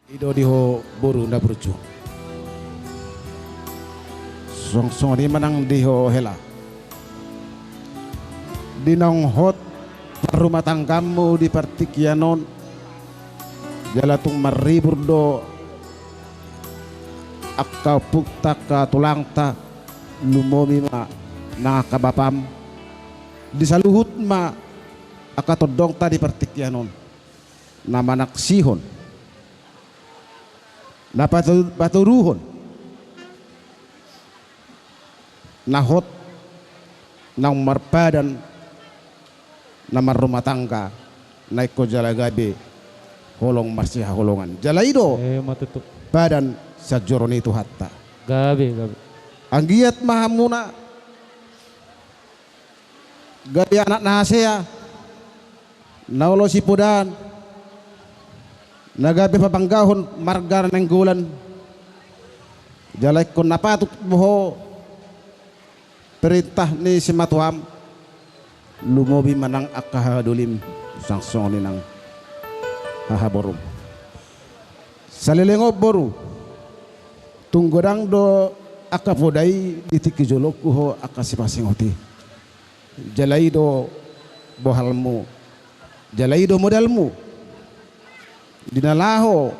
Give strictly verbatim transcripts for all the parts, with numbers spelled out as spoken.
I do di ho boru na burju. Songon i ma nang di ho hela. Di naung hot parrumatanggaanmu di partingkian on, jala tung maribur do angka ompunta, angka tulangta, lumobi ma nang angka bapam. Di saluhut ma angka tondongta di partingkian on na manaksihon, na patu-, patoruhon na hot naung marpadan, na marrumatangga, na ingkon jala gabe holong marsihaholongan. Jala i do, eh, ma tutu, padan sianjuran ni Tuhanta. Gabe, gabe. Anggiat ma hamuna gabe anak na hasea, na olo sipodaan, na gabe pabanggahon marga Nainggolan. Jala ingkon na patut boho perintah ni simatuam, lumobi ma nang angka hahadolim, sangap songon i nang hahaborum. Saleleng on boru, tung godang do angka poda i di tingki jolongku ho angka sipasingot i. Jala i do bohalmu, jala i do modalmu di na laho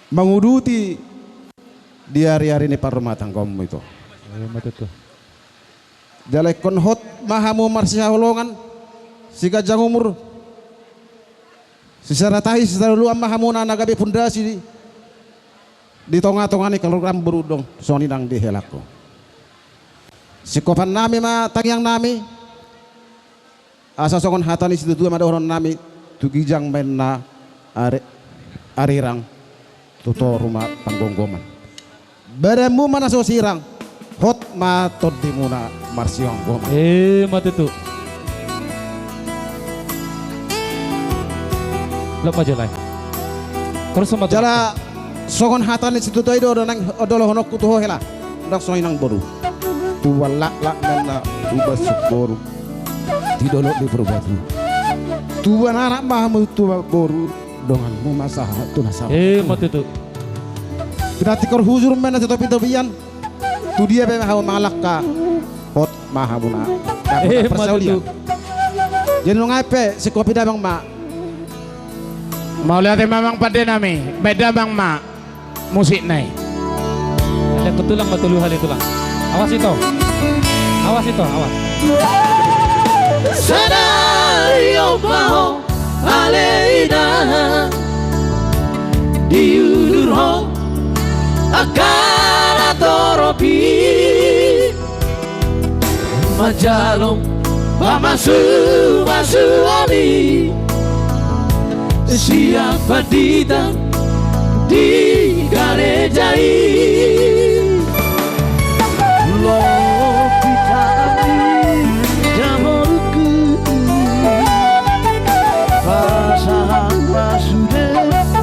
manguduti di ariari ni parrumatanggaonmu ito. Ima tutu. Jala ingkon hot ma hamu marsihaholongan, siganjang umur, sisada tahi sisada uluan ma hamuna na gabe pondasi di, di tongatonga ni kaluargamu boru, dong songon i nang di helangku. Singkopannami ma tangiangnami, asa songon hata ni situatua ma dohononnami, tu ginjang ma inna ari-, arirang, tu toru ma panggomgoman. Badanmu ma na so sirang, hot ma tondimuna marsigomgoman. Ima tutu. Lok ma jala i. Jala songon hata ni situatua i do, do nang dohononku tu ho hela, ndang songon i nang boru. Tubuan laklak ma inna tubuan sumboru di dolok di Purbatua. Tubuan anak ma hamu tubuan boru, donganmu ma sahat tu na sahat. Ima tutu. Pinantikhon hujur ma inna sitopitopian. Tu dia pe hamu mangalangka, hot ma hamuna. Ima tutu. Jadi nunga pe singkopi damang ma. Mauliate ma amang pandenami, baen damang ma musikna i. Ada tulang ma tolu hali tulang. Awas ito. Awas ito, awas. Sadari on ma ho ale inang, di udur ho angka na torop i. Manjalo pamasumasuon i sian pandita di gareja i. Lopi tangan ni jabolku, pasahat ma sude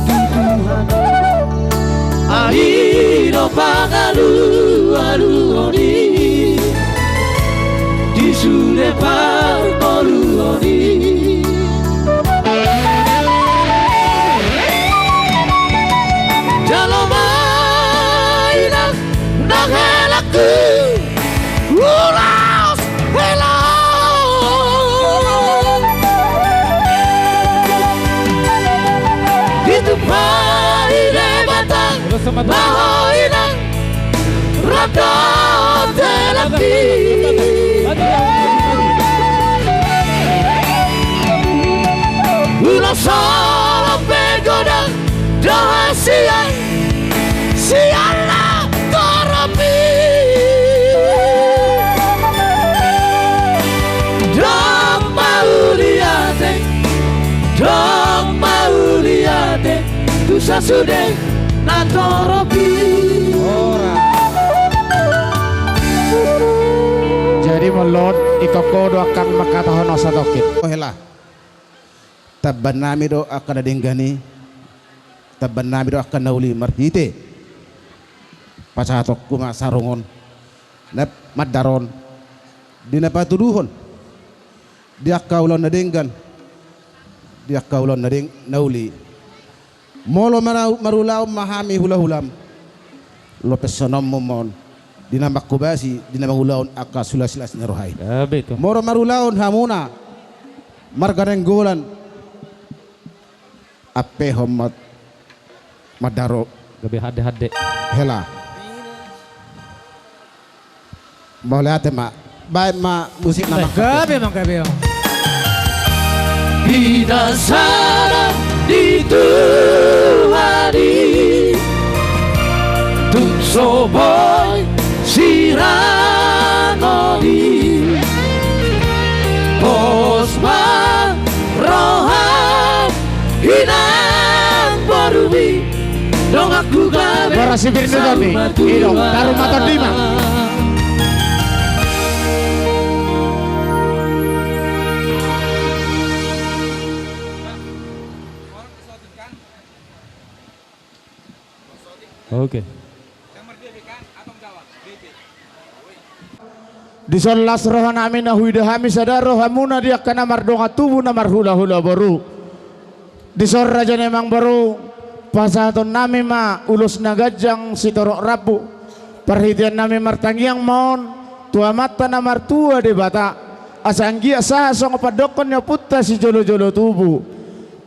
di Tuhan. Ai do pangalualuon i di sude parngoluon i. Jalo ma inang nang helangku, ulos hela. Ditumpahi Debata ma ho inang, rap dohot helangki. Ulos holong pe godang do hasian sian na torop i. Dong mauliate, dong mauliate tu sasude na torop i. Jadi molo on ingkon ho do angkang mangkatahon on satongkin. O hela. Tambannami do angka na denggan i, tambannami do angka na uli marhite pasahatonku ma sarung on, na mandar on, di na patuduhon di angka ulaon na denggan, di angka ulaon na deng-, na uli, Molo marau-, marulaon ma hami hulahulam, lopeshononmu ma on di na manghobasi, di na mangulahon angka silas-silas ni roha i. Gabe tutu. Molo marulaon hamuna marga Nainggolan, ampehon ma mandaro. Gabe hande-hande. Hela. Mauliate ma. Baen ma musik na mangkatai. Gabe, mangkatai. Binasaran di Tuhan i, tung so boi sirang on i. Pos ma roham, inang boru i. Donganku gabe. Bara sipir ni Doni. Ido, taruh mata di ma. Oke. Dison las rohanami na huida hami sada rohamuna di angka na mardongan tubu na marhulahula boru. Dison raja ni amangboru, pasahatonnami ma ulos na ganjang sitorop rambu. Parhiteannami martangiang ma on tu Amanta na martua Debata, asa anggiat sahat songon pandokkon ni ompunta sijolojolo tubu.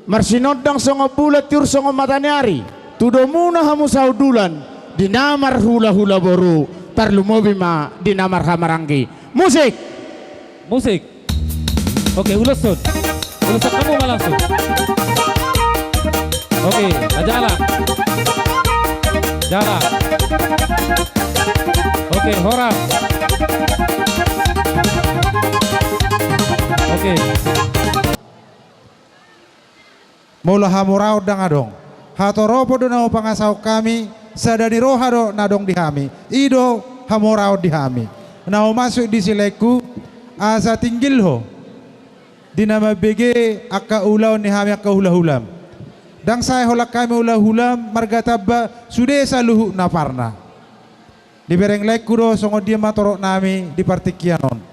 Marsinondang songon bulan, tiur songon mata ni ari, tu domuna hamu sahundulan, di na marhulahula boru, tarlumobi ma di na marhahamaranggi. Musik! Musik. Oke, uloshon. Uloshon hamu ma langsung. Oke, jala. Jala. Oke, horas. Oke. Molo hamoraon ndang adong, hatoropon do na hupangasahon hami, sada ni roha do na adong di hami, i do hamoraon di hami. Na humasuk disi laengku, asa tinggil ho di na mambege angka ulaon ni hami angka hulahulam. Ndang sae holan hami hulahulam marga Tamba, sude saluhutna parna. Dibereng laengku do songon dia ma torop nami di partingkian on.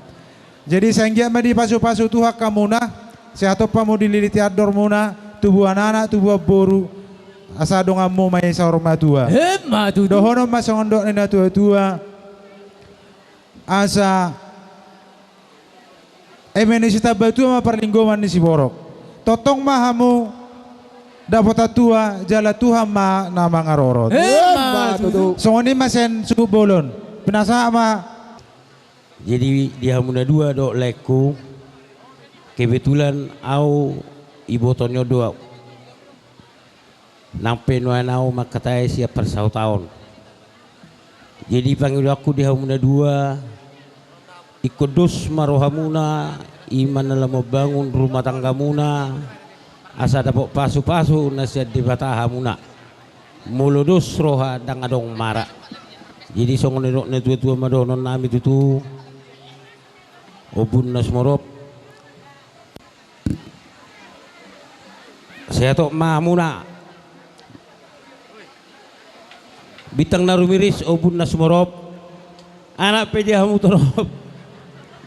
Jadi sai anggiat ma dipasupasu Tuhan hamuna, sehat on hamu dililiti andormuna, tubuan anak, tubuan boru, asa donganmu ma i saur matua. Emma tutu. Dohonon ma songon dok ni natuatua, asa eme ni Sitambatua ma parlinggoman ni siborok. Tongtong ma hamu dapotan tua, jala Tuhan ma na mangarorot. Emma tutu. Songon i ma sian suhut bolon. Pinasahat ma. Jadi di hamu na dua dok laengku, kebetulan au iboto ni on do au. Nang pe nuaeng au mangkatai sian parsahutaon. Jadi pangidoanku di hamu na dua, ingkon dos ma rohamuna, i ma na lam mambangun rumah tanggamuna, asa dapot pasupasu na sian Debata hamuna. Molo dos roha ndang adong mara. Jadi songon nidok natuatua ma dohonon nami tutu. Ombun na sumorop. Sehat on ma hamuna. Bintang na rumiris, ombun na sumorop. Anak pe di hamu torop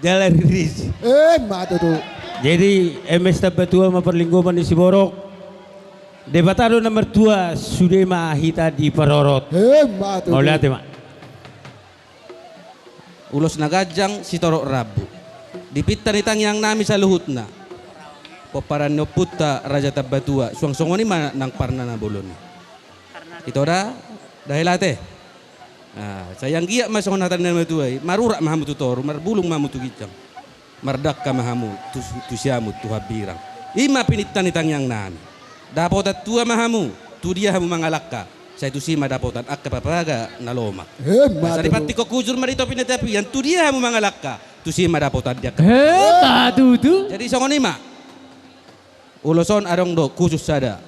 jala riris. Emma tutu. Jadi eme Sitambatua ma parlinggoman ni siborok, Debata do na martua, sude ma hita diparorot. Emma tutu. Mauliate ma. Ulos na ganjang sitorop rambu. Di pinta ni tangiang nami saluhutna, pomparan ni ompunta Raja Tambatua, suang songon i ma nang parna na bolon i. Ito da, da hela ate. Nah, sai anggiat ma songon hata ni natuatua i, marurat ma hamu tu toru, marbulung ma hamu tu ginjang. Mardangka ma hamu tu, tu siamun tu hambirang. I ma pinta ni tangiang nami. Dapotan tua ma hamu, tu dia hamu mangalangka, sai tusi ma dapotan angka papaga na lomak. Emma tutu. Asa dipantikhon hujur ma di topi ni tapian, tu dia hamu mangalangka, tusi ma dapotan di angka. Emma tutu. Jadi songon i ma. Ulos on adong do khusus sada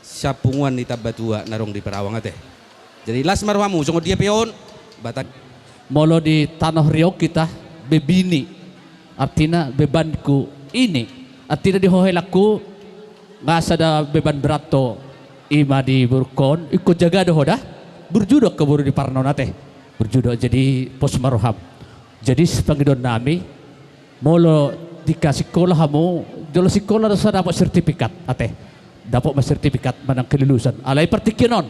sian punguan ni Tambatua na adong di Perawang ate. Jadi las ma rohamu, songon dia pe on, Batak. Molo di tano Riau hita, bebini, artina bebanku ini. Artina di ho helangku, nga sada beban berat ho, i ma di borungkon, ingkon jaga do ho da, burju do angka boru di parna on ate. Burju do, jadi pos ma roham. Jadi sipangidoan nami, molo tingki sikola hamu, jolo sikola do asa dapot sertifikat ate. dapot ma sertifikat manang kelulusan. Alai partingkian on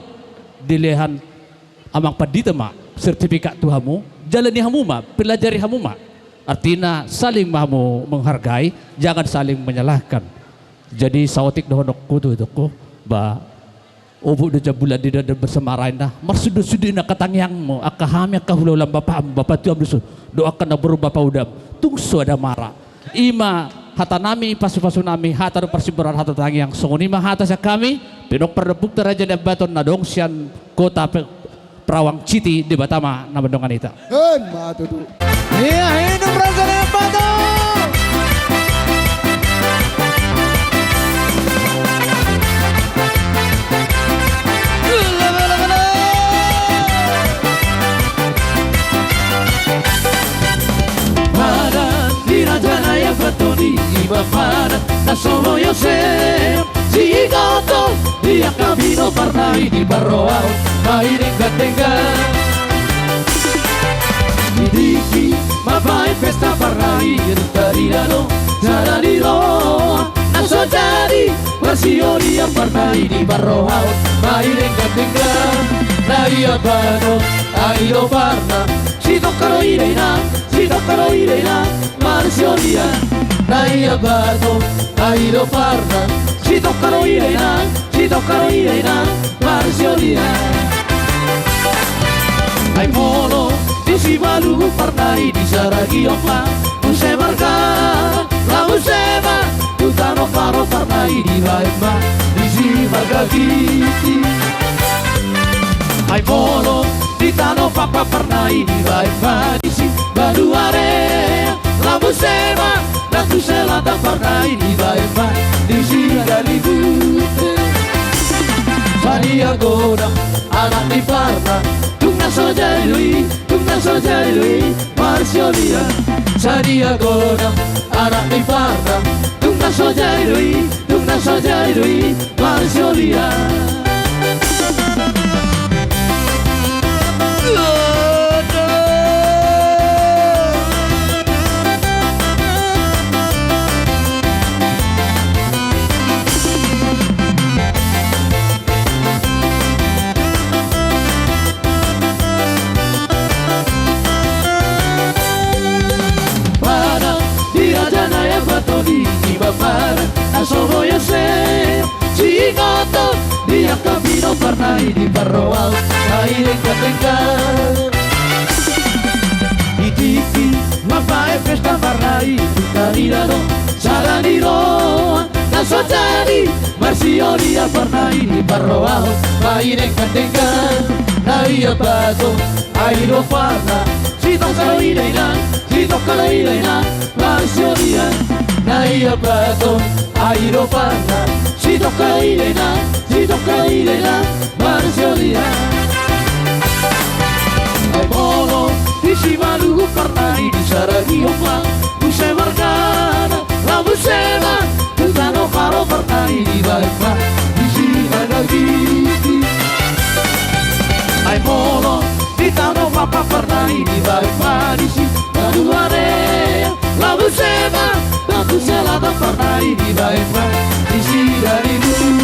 dilehon amang pandita ma sertifikat tu hamu, jalani hamu ma, pelajari hamu ma. Artina saling ma hamu menghargai, jangan saling menyalahkan. Jadi saotik dohononku tu itongku, ba, obuk do jambulan di dada bersama raina, marsundut-sundut angka tangiangmu, angka hami angka hulahula bapam, bapa tuam dusun, dohot angka na boru bapa udam, tung so ada mara. I ma hata nami, pasu-pasu nami, hata do parsimboran, hata tangiang, songon i ma hata sian hami, pinopar dompukta Raja Nai Ambaton na adong sian kota pe-, Perawang City, Debata ma na mandongani hita. Emma tutu. Ia, hidup Raja Nai Ambaton. Padan di Raja Nai Ambaton i, i ma padan na so loja se. Singkoto di angka pinoparna i, diparrohahon ma i denggan-denggan. Di tingki mambaen pesta parna i, dung tarida do sada ni roha na so jadi marsiolian parna i, diparrohahon ma i denggan-denggan. Nai Ambaton, ai do parna, sitongka do i da inang, sitongka do i da inang, marsiolian. Nai Ambaton, ai do parna, sitongka do i da inang, sitongka do i da inang, marsiolian. Ai molo di Simalungun parna i, disaragion ma muse marga, laho muse ma tu Tano Paro parna i, dibaen ma disi marga Giti. Ai molo di Tano Papa parna i, dibaen ma disi Baduare, laho muse ma tu Selatan parna i, dibaen ma disi Dalibuti. Sadia godang anak ni parna, dung na so jadi do i, dung na so jadi do i, marsiolian. Sadia godang anak ni parna, dung na so jadi do i, dung na so jadi do i, marsiolian. Padan di Raja Nai Ambaton i, i ma padan na so loja se. Singkoto di angka pinoparna i, diparrohahon ma i denggan-denggan. Di tingki mambaen pesta parna i, dung tarida do sada ni roha na so jadi marsiolian parna i, diparrohahon ma i denggan-denggan. Nai Ambaton, ai do parna, sitongka do i da inang, sitongka do i da inang, marsiolian. Nai Ambaton, ai do parna, sitongka do i da inang, sitongka do i da inang, marsiolian. Ai molo di Simalungun parna i, disaragion ma muse margana, laho muse ma tu Tano Paro parna i, dibaen ma disi marga Giti. Ai molo di Tano Papa parna i, dibaen ma disi Baduare, laho muse ma tu Selatan parna i, dibaen ma disi Dalibuti.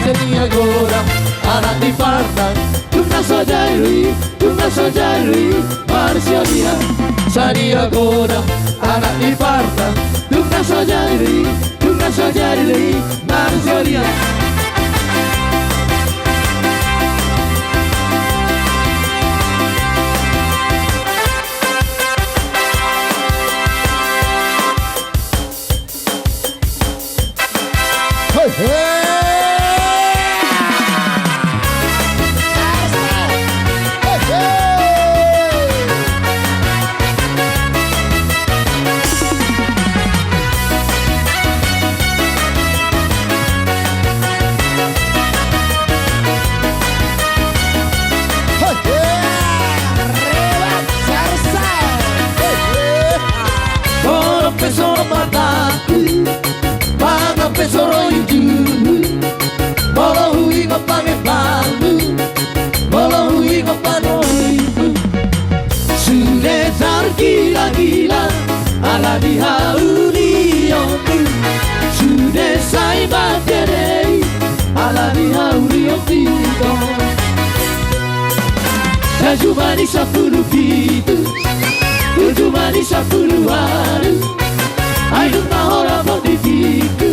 Sadia godang anak ni parna, dung na so jadi do i, dung na so jadi do i, marsiolian. Sadia godang anak ni parna, dung na so jadi do i, dung na so jadi do i, marsiolian. Jumadi sampulu pitu, tu jumadi sampulu ualu, ai dung na holan di tingku,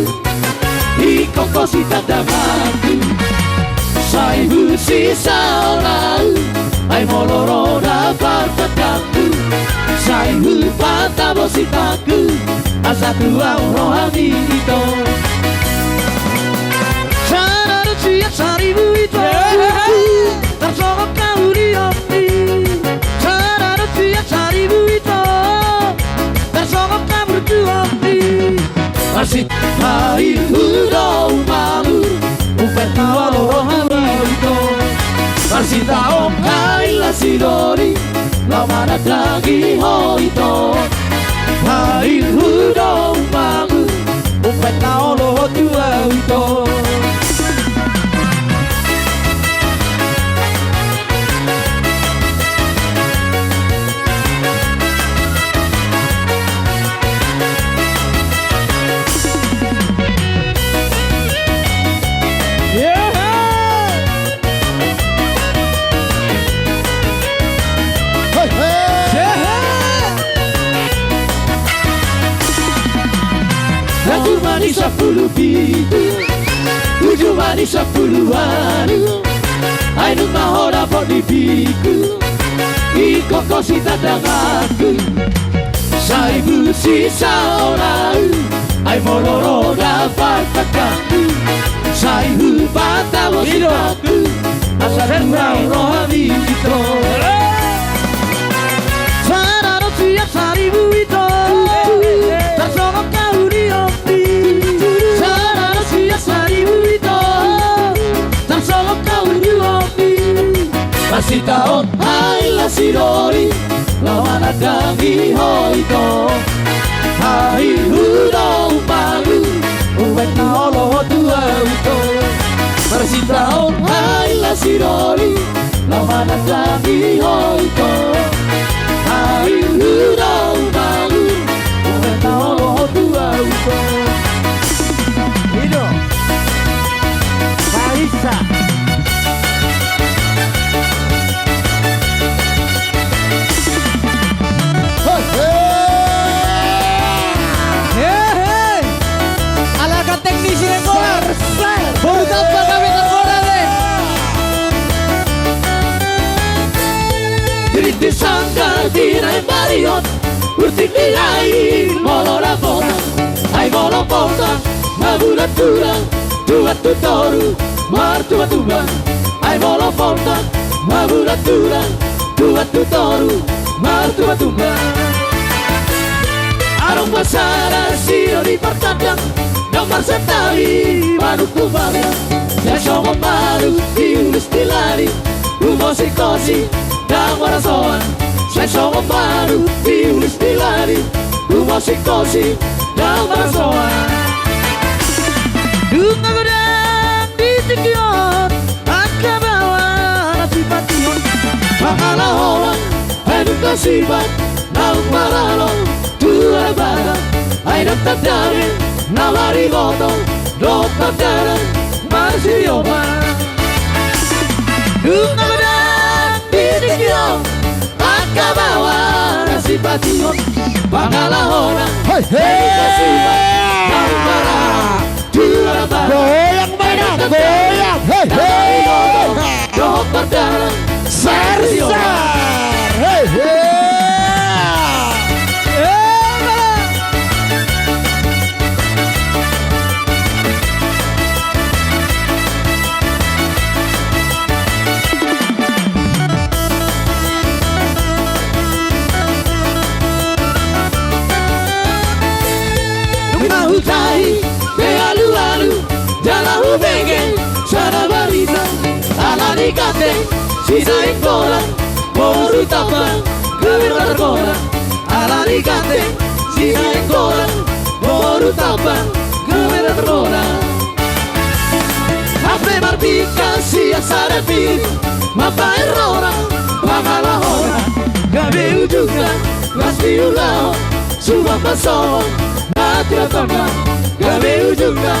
ingkon hosi tandanganku. Sai husisa au, ai molo ro na partandangku, sai hupatabo sitangku, asa tu au rohami ito. Sada dohot sian saribu ito. Tarsongon hamu di on i, sada dohot sian saribu ito, tarsongon hamu di on i. Marsipainhu do umalu, umbahen na olo ho tu au ito. Marsitaon hami laos sidoli, laho manandangi ho ito. Painhu do umalu, umbahen na olo ho tu au ito. Jumadi sampulu pitu, tu jumadi sampulu ualu, ai dung na holan di tingku, ingkon hosi tandanganku. Sai husisa au, ai molo ro na partandangku, sai hupatabo sitangku, asa tu au rohami ito. Sada dohot sian saribu ito, tarsongon hamu di on i. Sada dohot sian saribu ito, tarsongon hamu di on i. Marsitaon hami laos sidoli, laho manandangi ho ito. Painhu do umalu, umbahen na olo ho tu au ito. Marsitaon hami laos sidoli, laho manandangi ho ito. Painhu do umalu, umbahen na olo ho tu au ito. I do. Parisa. Hehe. Ala angka teknisi Rembola. Boru Tampan, gabe tarbola be. Rintik sanggar di na imbarion, urtik ni ai molo na bona, ai molo bona, na bulan-bulan, tuan tu toru, martuba-tuba, ai molo bona, na bulan-bulan, tuan tu toru, martuba-tuba. Adong ma sada siro di partandang, na marsantabi manuk tu babiat, sai songon manuk di ulus di lali, umosik-osik, ndang marasoan, sai songon manuk di ulus di lali, umosik-osik, ndang marasoan. Dung na godang di tingki on, angka baoa na sipatihon, pangalahoan, ai dung na sipat, naung maralo tu alam bata, ai ndang tanda be na mariboto dohot pardalanan marsioman. Dung na godang di tingki on, angka baoa na sipatihon, pangalahoan, hei, hei, na sipat, na umbarara, tu alam bata, goyang, ai ndang tanda be, goyang, hei, na hei, mariboto dohot pardalanan marsioman. Hei, hei. Dung na hujahi pe alu-alu, jala hubege sada barita, ala ni gandeng si Nainggolan boru Tampan gabe targona, ala ni gandeng si Nainggolan boru Tampan gabe targona. Hape marbingkas sian sada pir mambahen rona, pangalahoan, gabe ujungna las di ulaon, suman ma songon na tiratanna, gabe ujungna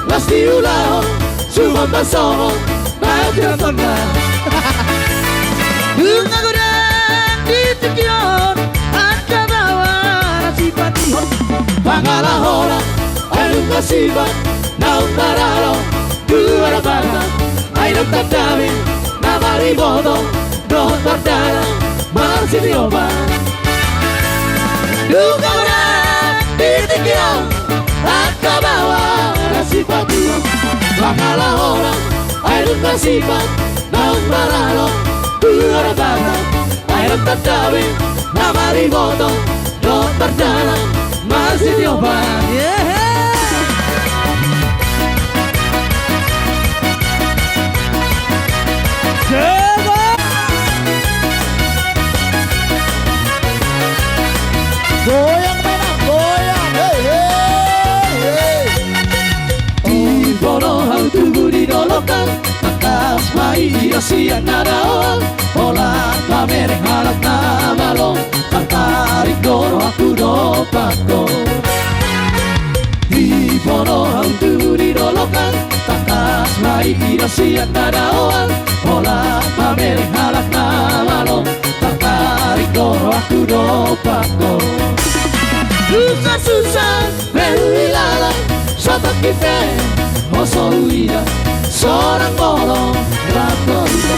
las di ulaon, suman ma songon na tiratanna. Dung na godang Halaholan, ai nunga sipat naung maralo tu Arabana, ai naung tandami na mariboto dohot pardalanan marsitiopan. Nunga godang di tingki on angka baoa na sipatuan. Halaholan, ai nunga sipat naung maralo tu Arabana, ai naung tandami na mariboto dohot pardalanan marsitiopan. Yehe. Seba. Goyang, Menang, goyang. Hei, hei, hei. Diboto hau tubu di dolok an, tangkas ma i ida sian na daoan, holan mamereng halak na malo, martarik do rohangku dompak ho. Diboto hau tubu di dolok an, tangkas ma i ida sian na daoan, holan mamereng halak na malo, martarik do rohangku dompak ho. Susah-susah be huilala, satongkin pe ho so huida sonang molo rap tu hita.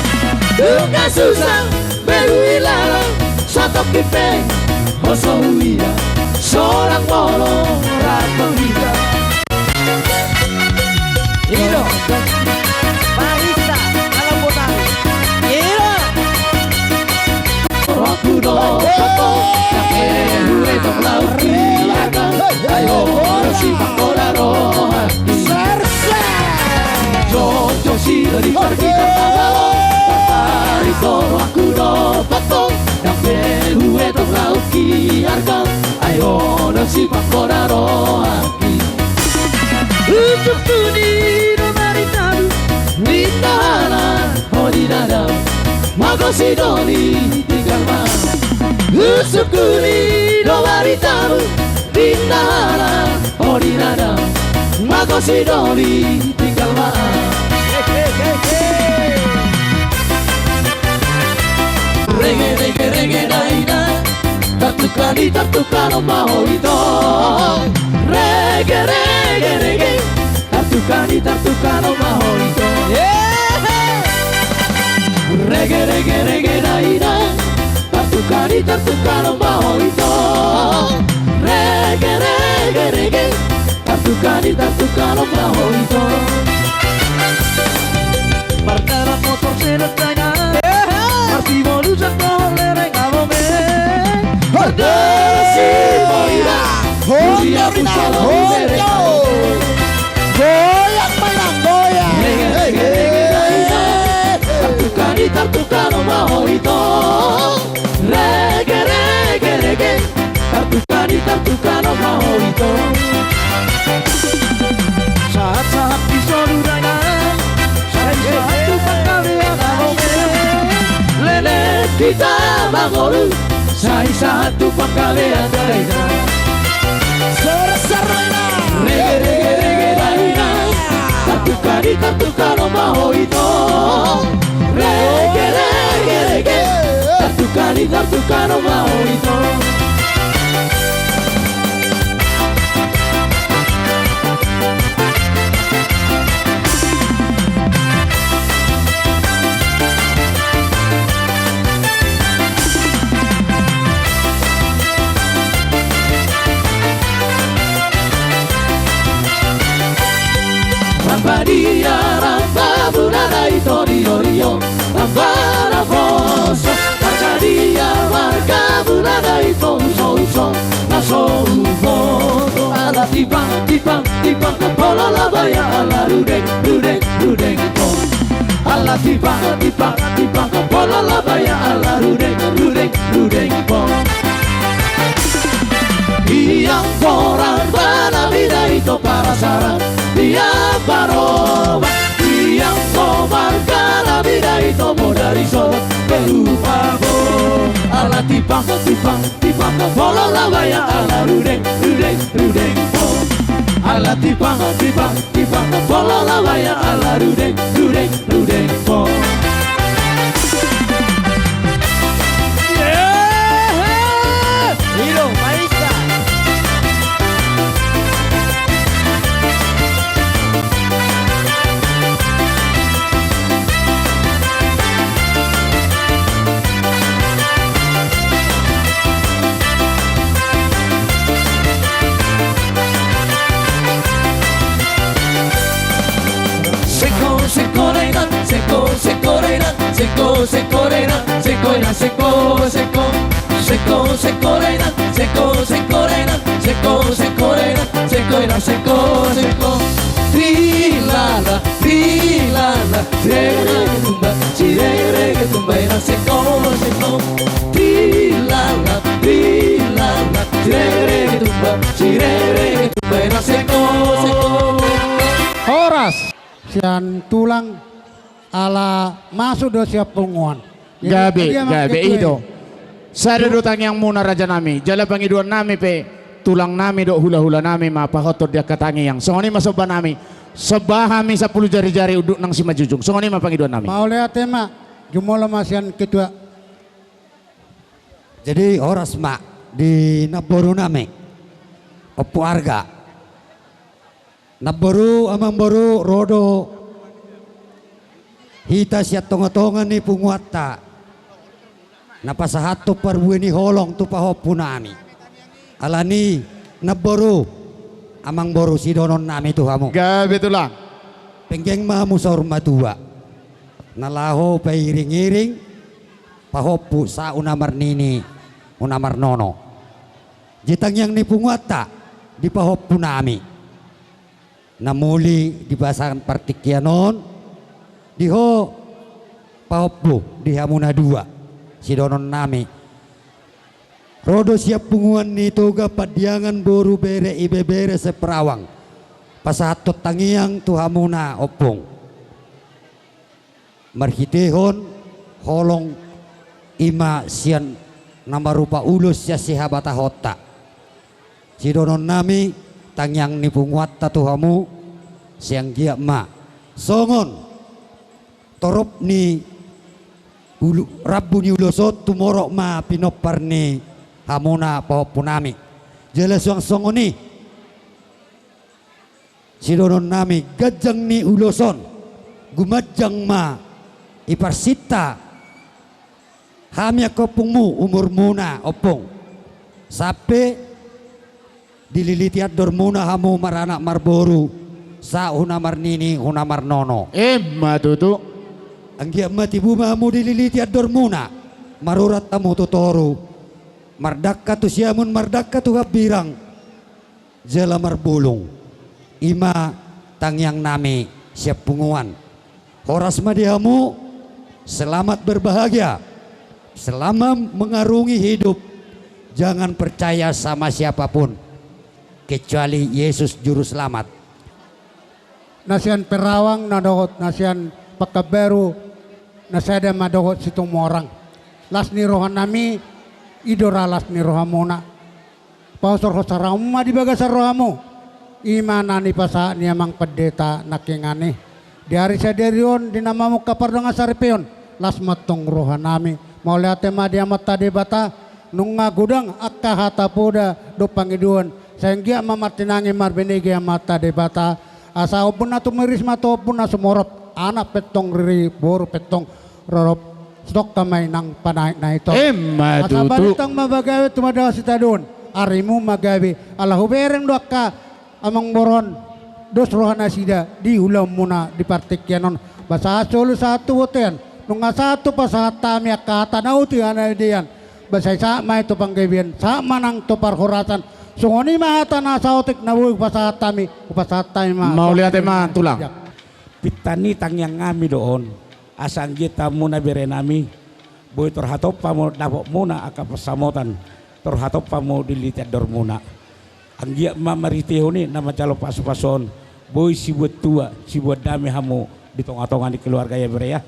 Nunga susah be huilala, satongkin pe ho so huida sonang molo rap tu hita. I do. Barista, alam botawi. I do. Rohangku dompak ho, nang pe huetong laut di arga, ai ho do sipangkola rohangki. Serse. Jongjong sidoli pargitong na malo, martarik do rohangku dompak ho, nang pe huetong laut di arga, ai ho do sipangkola rohangki. Husungkun i do baritamu, ninna halak ho di dadamu, mago sidoli tinggal ma. Husungkun i do baritamu, ninna halak ho di dadamu, mago sidoli tinggal ma. Rege, rege, rege, dainang. Tartukani, tartukano ma ho ito. Rege, rege, rege. Tartukani, tartukano ma ho ito. Rege, rege, rege, dainang. Tartukani, tartukano ma ho ito. Rege, rege, rege. Tartukani, tartukano ma ho ito. Mardalan motor sedan dainang. Martimolu sandok lereng abome. Mardalan sipori ra. Goyang ma, Inang, goyang. Tartukani, tartukano ma ho ito. Rege, rege, rege. Tartukani, tartukano ma ho ito. Sahat-sahat di solu dainang, sai sahat tu panggabean abome. Leleng hita mangolu, sai sahat tu panggabean dainang. Sar, sar, dainang. Rege, rege, rege, dainang. Tartukani, tartukano ma ho ito. Rege, rege, rege. Tartukani, tartukano ma ho ito. Ramba dia ramba, muna na ito rio-rio, ramba na poso. Marga dia marga, muna na ito uso-uso, na so huboto. Ala tipang, tipang, tipang, polo labaya, ala rudeng, rudeng, rudeng po. Ala tipang, tipang, tipang, polo labaya, ala rudeng, rudeng, rudeng po. Iang porang bana bida ito parasaran, iang baroba, iang tomar kana bida ito bodari sobot berupa bo. Ala tipang, tipang, tipang, polo labaya, ala rudeng, rudeng, rudeng po. Ala tipang, tipang, tipang, polo labaya, ala rudeng, rudeng, rudeng po. Yehe! Ido, maisa. Seko dainang, seko inang, seko, seko. Seko, seko dainang, seko, seko dainang, seko, seko dainang, seko inang, seko, seko. Rilala, rilala, sirege tumba, sirege tumba inang, seko, seko. Rilala, rilala, sirege tumba, sirege tumba inang, seko, seko. Horas. Sian tulang ala masuk do sian punguan. Jadi, gabe, dia gabe, maksud i do. Sada do tangiangmuna rajanami, jala pangidoannami pe tulangnami dohot hulahulanami ma pahothon di angka tangiang. Songon i ma sombanami, somba hami sampulu jarijari unduk nang simanjujung. Songon i ma pangidoannami. Mauliate ma, jumolo ma sian ketua. Jadi horas ma di namborunami, Ompu Arga. Namboru, amangboru, ro do hita sian tongatonga ni punguanta na pasahathon parbue ni holong tu pahompunami. Alani, namboru, amangboru, sidohononnami tu hamu. Gabe tulang. Penggeng ma hamu saur matua na laho pairingiring pahompu sahat huna marnini huna marnono. Jadi tangiang ni punguanta di pahompunami na muli di pasahat partingkian on, di ho pahompu, di hamu na dua, sidohononnami. Ro do sian punguan ni Toga Pandiangan, boru, bere, ibebere, Siapurawang, pasahathon tangiang tu hamuna ompung. Marhitehon holong i ma sian na marupa ulos sian sihabatahonta. Sidohononnami, tangiang ni punguanta tu hamu, sai anggiat ma songon torop ni ulu-, rambu ni ulos on tumorop ma pinompar ni hamuna pahompunami. Jala suang songon i, sidohononnami, ganjang ni ulos on, gumanjang ma i parsinta hami angka ompungmu, umurmuna ompung, sampe dililiti andormuna hamu maranak marboru, sahat huna marnini huna marnono. Emma tutu. Anggiat ma tibu ma hamu dililiti andormuna, marurat hamu tu toru, mardangka tu siamun, mardangka tu hambirang, jala marbulung. I ma tangiangnami sian punguan. Horas ma di hamu, selamat berbahagia. Selama mengarungi hidup, jangan percaya sama siapapun kecuali Yesus Juruselamat. Na sian Perawang na dohot na sian Pekanbaru, na sada ma dohot Situmorang. Las ni rohanami, i do ra las ni rohamuna. Pahosorhon saranganmu ma di bagasan rohamu. I ma na nipasahat ni amang pandita nangkiningan i. Di ari sadari on, di na mamungka pardongan saripeon, las ma antong rohanami. Mauliate ma di Amanta Debata, nunga godang angka hata poda dohot pangidoan, sai anggiat ma martinangi marbinege Amanta Debata, asa ombun na tumiris ma tu ombun na sumorop, anak pe antong riri, boru pe antong rorop, sitongka ma i nang panaek na ito. Emma tutu. Asa balintang ma bagabe, tumandangkon sitadoan, arimu ma gabe, ala hubereng do angka amangboru on, dos rohanasida di ulaonmuna di partingkian on. Ba sahat solu sahat tu bontean, nunga sahat tu pasahat hami angka hata na uti hanadean. Ba sai sahat ma i tu panggabean, sahat ma nang tu parhorasan. Songon i ma hata na saotik na boi hupasahat hami, hupasahat hami ma. Mauliate ma tulang. Ya. Pinta ni tangiangnami do on, asa anggiat hamuna berenami, boi tarhatop hamu dapotmuna angka pansamotan, tarhatop hamu dililiti andormuna. Anggiat ma marhitehon i na manjalo pasupasu on, boi sibuat tua, sibuat dame hamu di tongatonga ni keluarga, ya bere ya.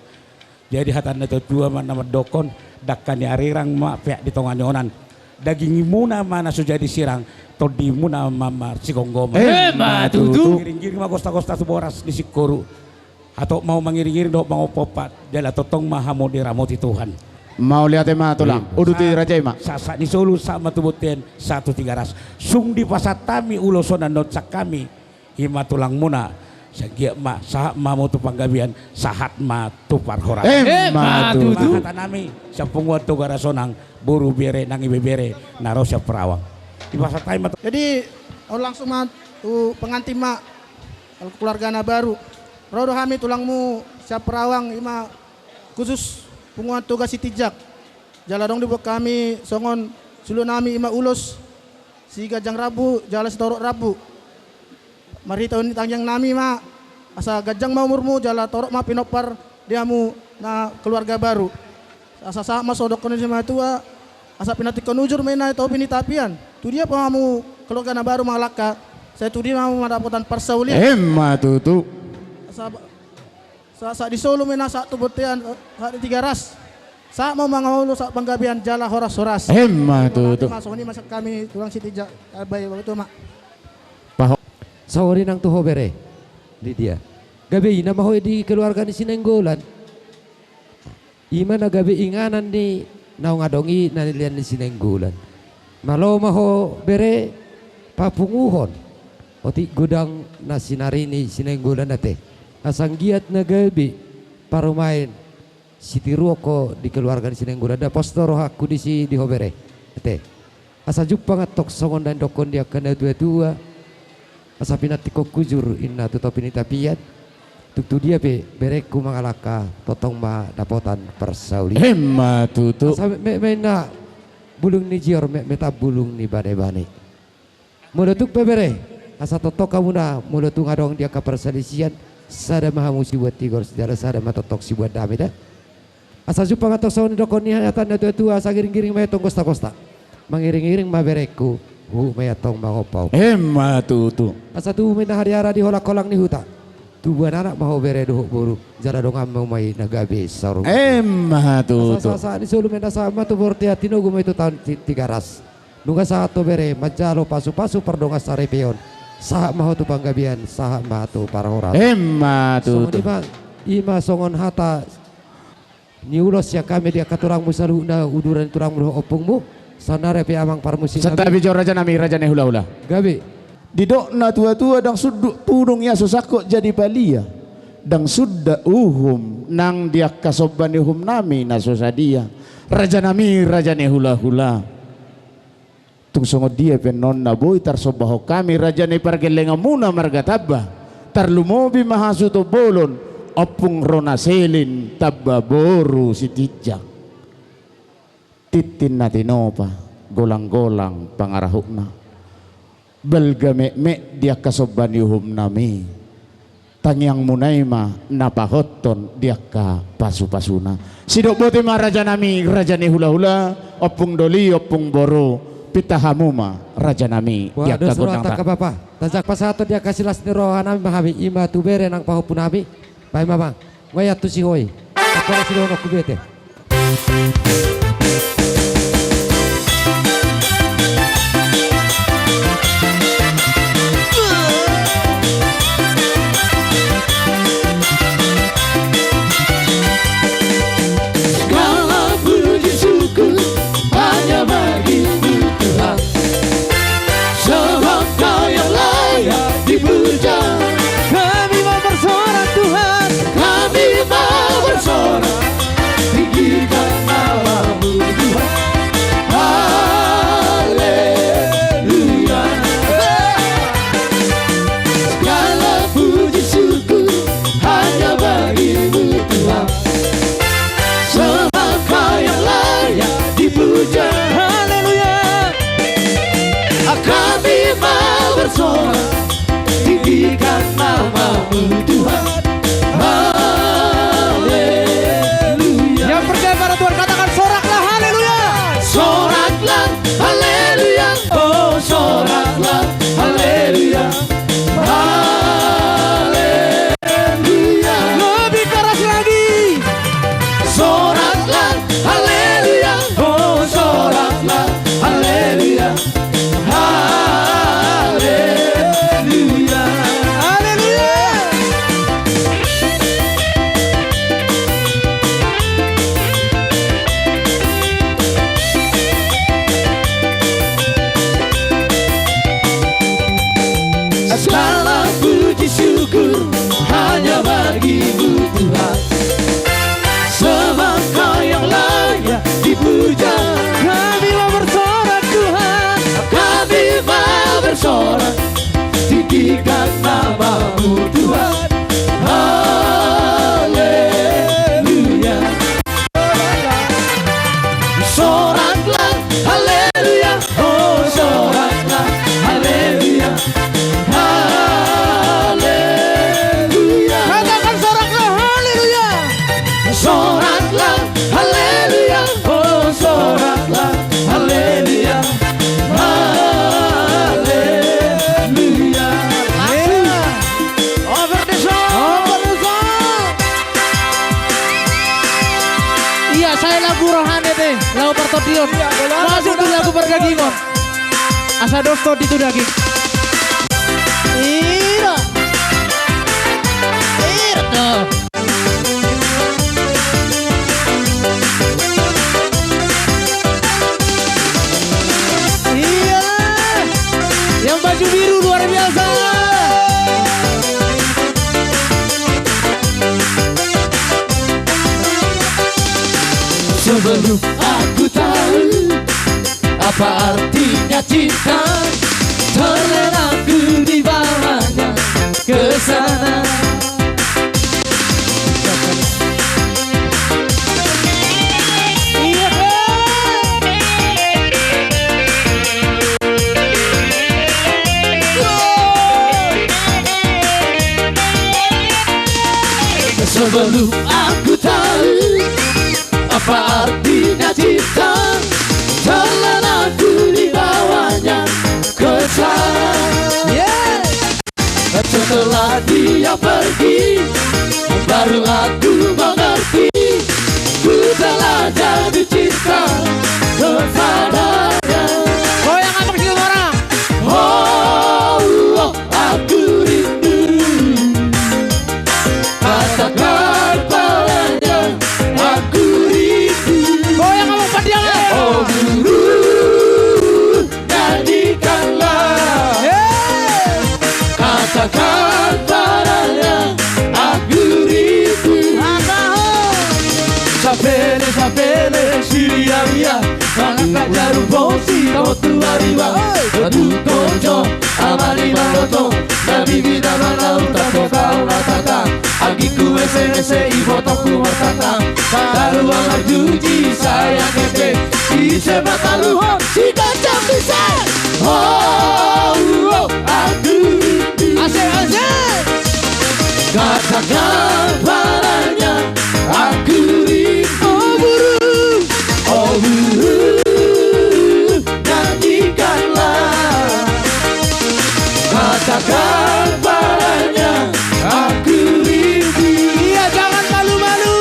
Jadi hata ni natuatua ma na mandokkon, dangka ni arirang ma peak di tonga ni onan. Dagingmuna ma na so jadi sirang, tondimuna ma marsigomgoman. Emma tutu. Giringgiring ma gostagosta tu boras ni singkoru. Hatop ma hamu mangiringiring dohot mangompat, jala tongtong ma hamu diramoti Tuhan. Mauliate ma tulang. Uduti raja i ma. Sahat ni solu, sahat ma tu bontean, sahat tu Tigaras. Sung dipasahat hami ulos on annon sian hami, i ma tulangmuna, sai anggiat ma sahat ma hamu tu panggabean, sahat ma tu parhorasan. Emma tutu. Hatanami sian punguan Toga Rasonang, boru, bere nang ibebere na ro sian Perawang. Dipasahat hami ma tu. Jadi, on langsung ma tu pengantin ma, keluarga na baru. Ro do hami tulangmu sian Perawang, i ma khusus Punguan Toga Sitinjak. Jala adong diboan hami songon juluan nami, i ma ulos siganjang rambu jala sitorop rambu. Marhitehon ni tangiang nami ma, asa ganjang ma umurmu jala torop ma pinompar di hamu na keluarga baru. Asa sahat ma songon didok ni simatua, asa pinantikhon hujur ma inna topi ni tapian. Tu dia pe hamu keluarga na baru mangalangka, sai tu dia ma hamu mandapotan parsaulian. Emma tutu. Asa Sa-, sahat di solu ma inna sahat tu bontean, eh, sahat di Tigaras. Sahat ma mangolu sahat panggabean jala horas-horas. Emma tutu. Songon i ma sian hami tulang Sitinjak, eh, bae, bae tu ma. Paho. Sahat ma inna tu ho bere di dia. Gabe ina ma ho di keluarga ni si Nainggolan. I ma na gabe inganan ni naung adong i na nilehon ni si Nainggolan. Malo ma ho bere papunguhon otik godang na sinari ni si Nainggolan ate. Asa anggiat na gabe parumaen sitiruon ho di keluarga ni si Nainggolan. Dapot do rohangku disi di ho bere ate. Asa jumpang antong songon na nidokhon ni angka na tuatua. Asa pinantikhon hujur inna tu topi ni tapian. Tung tu dia pe berengku mangalangka tongtong ma dapotan parsaulian. Emma tutu. Asa metmet ma inna bulung ni jior, metmet ma bulung ni banebane. Molo tung pe bere, asa tongtong hamuna molo tung adong di angka parsalisian, sada ma hamu siboan tigor, sada, sada ma tongtong siboan dame da. Asa jumpang antong songon nidokhon ni hata ni na tuatua, asa giringgiring ma i antong gostagosta. Mangiringiring ma berengku, huhut ma i antong mangompaumpau. Emma tutu. Asa tubu ma inna hariara di holangholang ni huta. Tubuan anak ma ho bere dohot boru, jala donganmu ma i na gabe saur matua. Emma tutu. Asa sahat ni solu ma inna sahat ma tu bontean, tinogu ma i tu taon Ti-, Tigaras. Nunga sahat ho bere manjalo pasupasu pardongansaripeon. Sahat ma ho tu panggabean, sahat ma tu parhorasan. Emma tutu. Songon i ma, i ma songon hata ni ulos sian hami di angka tulangmu saluhutna, uduran ni tulangmu dohot ompungmu. Saonari pe amang parmusik nami. Santabi jo raja nami, raja ni hulahula. Gabe. Didok na tuatua, ndang sundut pudung ia so sangkot jadi palia. Ndang sundut uhum nang di angka somba ni uhum nami na so sadia. Raja nami, raja ni hulahula. Tung songon dia pe annon na boi tarsombahon hami raja ni pargellenganmuna marga Tamba, tarlumobi ma hasuhuton bolon, ompung Rona Selin Tamba boru Sitinjak. Tintin na tinopa, golanggolang pangarahutna. Balga metmet di angka somba ni uhum nami. Tangiangmuna i ma na pahothon di angka pasupasuna. Sidok boti ma raja nami, raja ni hulahula, ompung doli, ompung boru, pinta hamu ma raja nami di angka gondang. Tajak pasahathon di angka silas ni roha nami ma hami, i ma tu bere nang pahompu nami. Baen ma amang. Nunga i antusi ho i. Angkon na sidohononku bete. Segala puji syukur hanya bagi-Mu, Tuhan. Sebab Kau yang layak dipuja. Kami mau bersorak, Tuhan. Kami mau bersorak, tinggikan nama-Mu, Tuhan. Haleluya. Segala puji syukur hanya bagi-Mu, Tuhan. Sebab Kau yang layak dipuja. Haleluya. Kami mau bersorak, tinggikan nama-Mu, Tuhan. Haleluya. Yang percaya pada Tuhan, katakan, "Soraklah, haleluya." Soraklah, haleluya. Oh, soraklah, haleluya. Haleluya. Lebih keras lagi. Soraklah, haleluya. Oh, soraklah, haleluya. Haleluya. Haleluya. Segala puji syukur hanya bagi-Mu, Tuhan. Sebab Kau yang layak dipuja. Kami mau bersorak, Tuhan. Kami mau bersorak, tinggikan nama-Mu, Tuhan. Haleluya. Sai lagu rohani ate, lagu partondion. Masuk tu lagu pardagingon. Asa dos tondi tu daging. Ira. Ira do. Iya. Yang baju biru luar biasa. Sebelum aku tahu apa artinya cinta, terlena aku dibawanya ke sana. Iya, Bang. Sebelum aku tahu apa artinya cinta, terlena aku dibawanya ke sana. Yeah. Setelah dia pergi, baru aku mengerti, ku telah jatuh cinta kepadanya. Goyang apa sih orang? Oh, oh, aku rindu. Katakan padanya, aku rindu. Goyang apa, Pak Diang? Oh, guru, nyanyikanlah. Yeay. Katakan padanya, aku rindu. Apa, ho? Sapele, sapele, siriaria. Mangangkat jarum bosi, tau tu ariba. Batu konco, amani maloto. Nabi bina mana uta toka unatata. Agingku ese-ese, ibotongku martata. Talu amar juji, sayang ete. Ise mataruhon, si kacang bisa. Oh, oh, aku rindu. Asik, asik. Katakan padanya, aku rindu. Oh, buru. Oh, buru, nyanyikanlah. Katakan padanya, aku rindu. Iya, jangan malu-malu.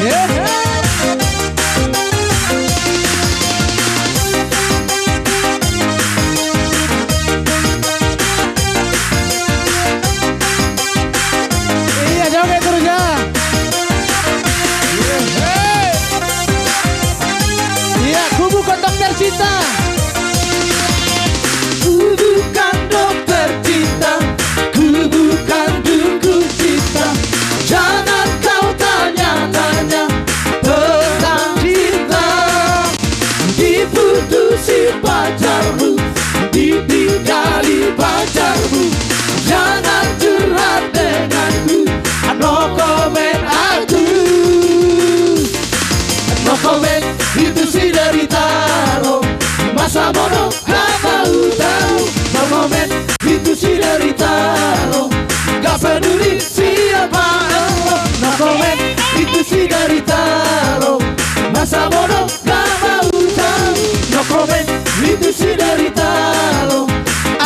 Iya. Iya, joget terus ya. Iya, kubu kondom tercinta. Kubu kondom tercinta. Ku bukan dukun cinta, jangan kau tanya-tanya tentang cinta. Diputusi pacarmu, ditinggali pacarmu, jangan curhat denganku. No comment aku. No comment, itu si derita lo. Masa bodoh. Gak mau tahu, no comment, itu si derita lo. Gak peduli siapa lo. No comment, itu si derita lo. Masa bodoh, gak mau tahu. No comment, itu si derita lo.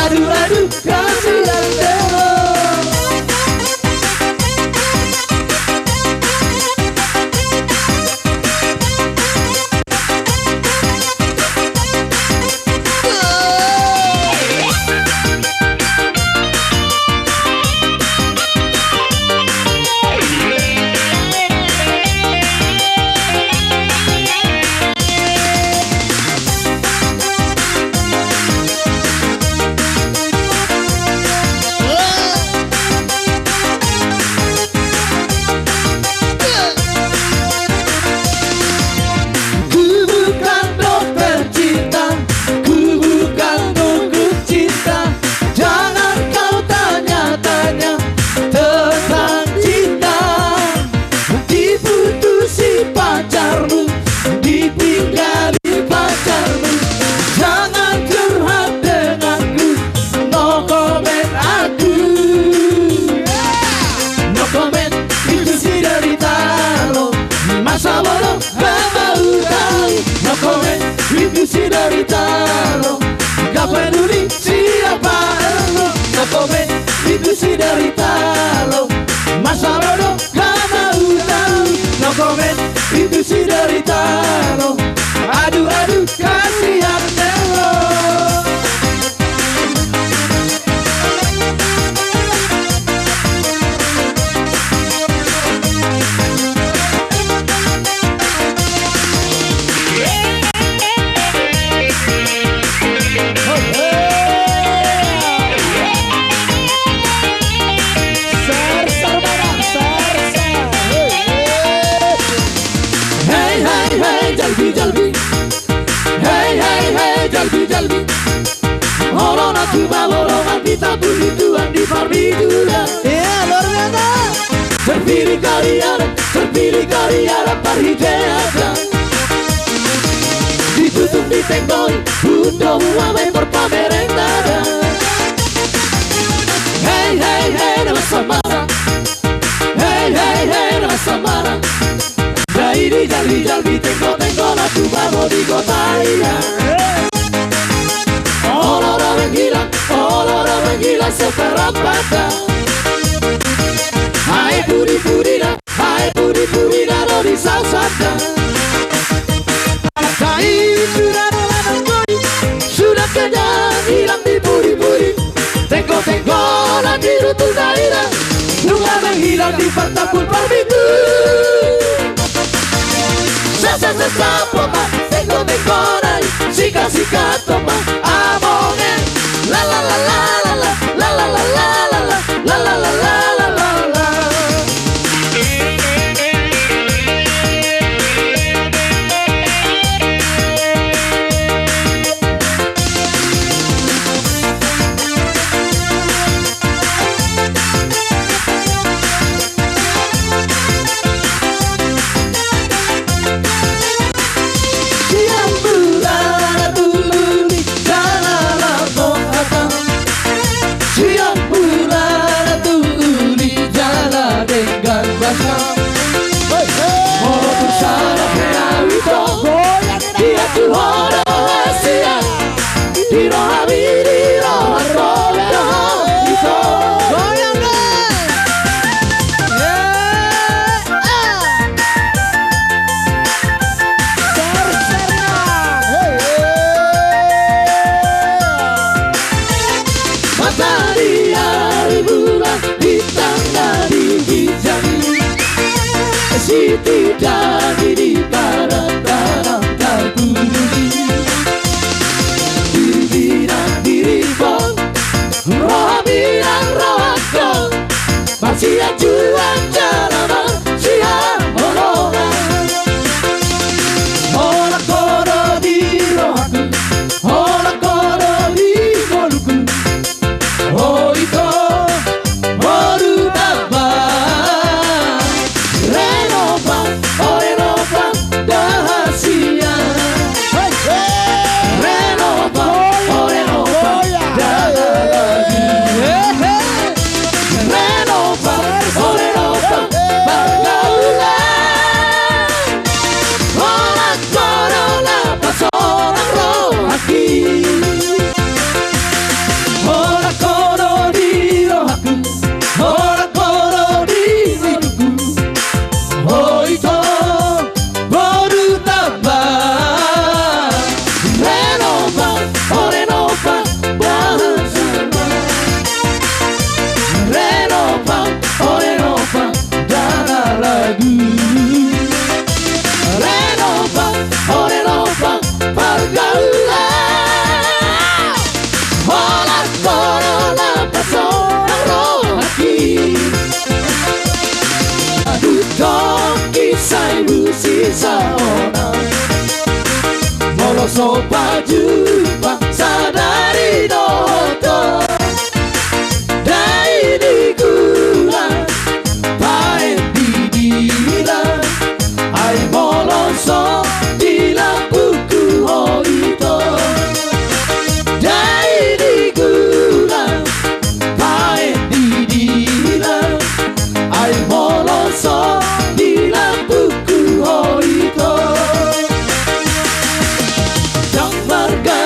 Aduh, aduh, kasihan deh lo. Komen, rindu si derita lo. Aduh, aduh, kasihan melo. Hei, hei, hei, jalbi, jalbi. Hei, hei, hei, jalbi, jalbi. Holong na tuba, holong na di tabu, di tuan di parmijura. Iya, luar biasa. Terpilih kalian, terpilih kalian parhitean. Ditutung di tenggoi, undo muamai parpamerentadan. Hei, hei, hei, nama samara. Hei, hei, hei, nama samara. Dai di jalbi, jalbi, tenggo, tenggo, na tuba, bo di kota ina. Olo, olo, menghilang, olo, olo, menghilang seperempatan. Hai, pudi, pudi, dah. Hai, pudi, pudi, na ro di sausada. Dai sudah ro lanang koi, sudah kenyang hilang di pudi-pudi. Tenggo-tenggo na di rutu daira, nunga menghilang di partapul parmitu. Sa, sa, sa, sa, poma, tenggo-tenggo nai, sika, sika, toma, amonge. La, la, la, la, la, la. Siang bulan na tubu di jala lambok hatang. Siang bulan na tubu di jala denggan basa. Hei, hei. Molo tu salah penau ito, goyang, dia tu horo hasian. Di roha mi, di roha mi, di roha mi. Goyang, goyang. Eh, ah. Seri, seri, ah. Hei, hei. Matahari, hari, bulan, bintang na di ginjang. Siti dan di parantara. Tarpudi di binang diriku, roha binang rohangku, marsianjuan jala marsihaholongan. Holan ho do di rohangku, holan ho do di ngolungku. O ito, boru Tamba. Renopa, o Renopa, dahasian. Renopa, o Renopa, dahasian. Renopa, o Renopa, pargaulan. Holan ho do na pasonang rohangki. Holan ho do di rohangku, holan ho do di ngolungku. O ito, boru Tamba. Renopa, o Renopa, dahasian. Renopa, o Renopa, dahasian. Renopa, o Renopa, pargaulan. Holan ho do na pasonang rohangki. Adong kisah ibu sisa ona. Molo so pajumpa sadari dohot ho. Dai di gula, paet di dila, ai molo so di lambungku ho ito. Dai di gula, paet di dila, ai molo so di lambungku ho ito. Ndang marga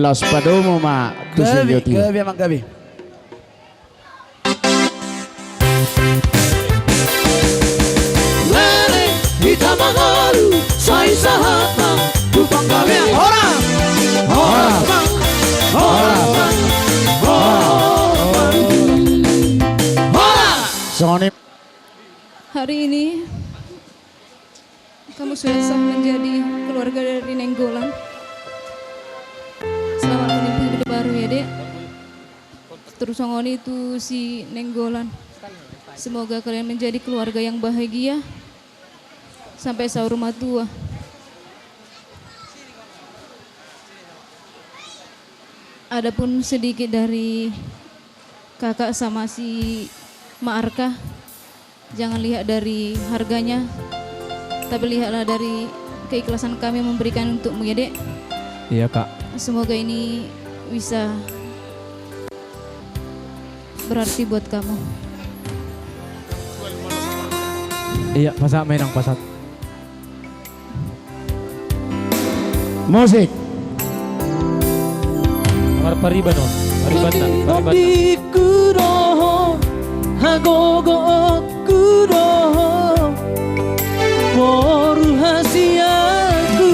Laos padomu ma tu si Gabe, Joti. Gabe, amang, gabe. Leleng hita mangolu, sai sahat ma tu panggabean. Horas! Horas, amang! Horas, amang! Horas, amang! Horas! Songon i. Hari ini kamu sudah sah menjadi keluarga dari Nainggolan. Selamat menempuh hidup baru ya, Dek. Terus songon i tu si Nainggolan. Semoga kalian menjadi keluarga yang bahagia sampai saur matua. Adapun sedikit dari kakak sama si Mak Arka, jangan lihat dari harganya, tapi lihatlah dari keikhlasan kami memberikan untukmu ya, Dek. Iya, Kak. Semoga ini bisa berarti buat kamu. Iya, pasahat ma, Inang, pasahat. Musik. Mar-, pariban on. Pariban na, pariban na. Tondingku do ho, hagogoonku do ho, boru hasianku.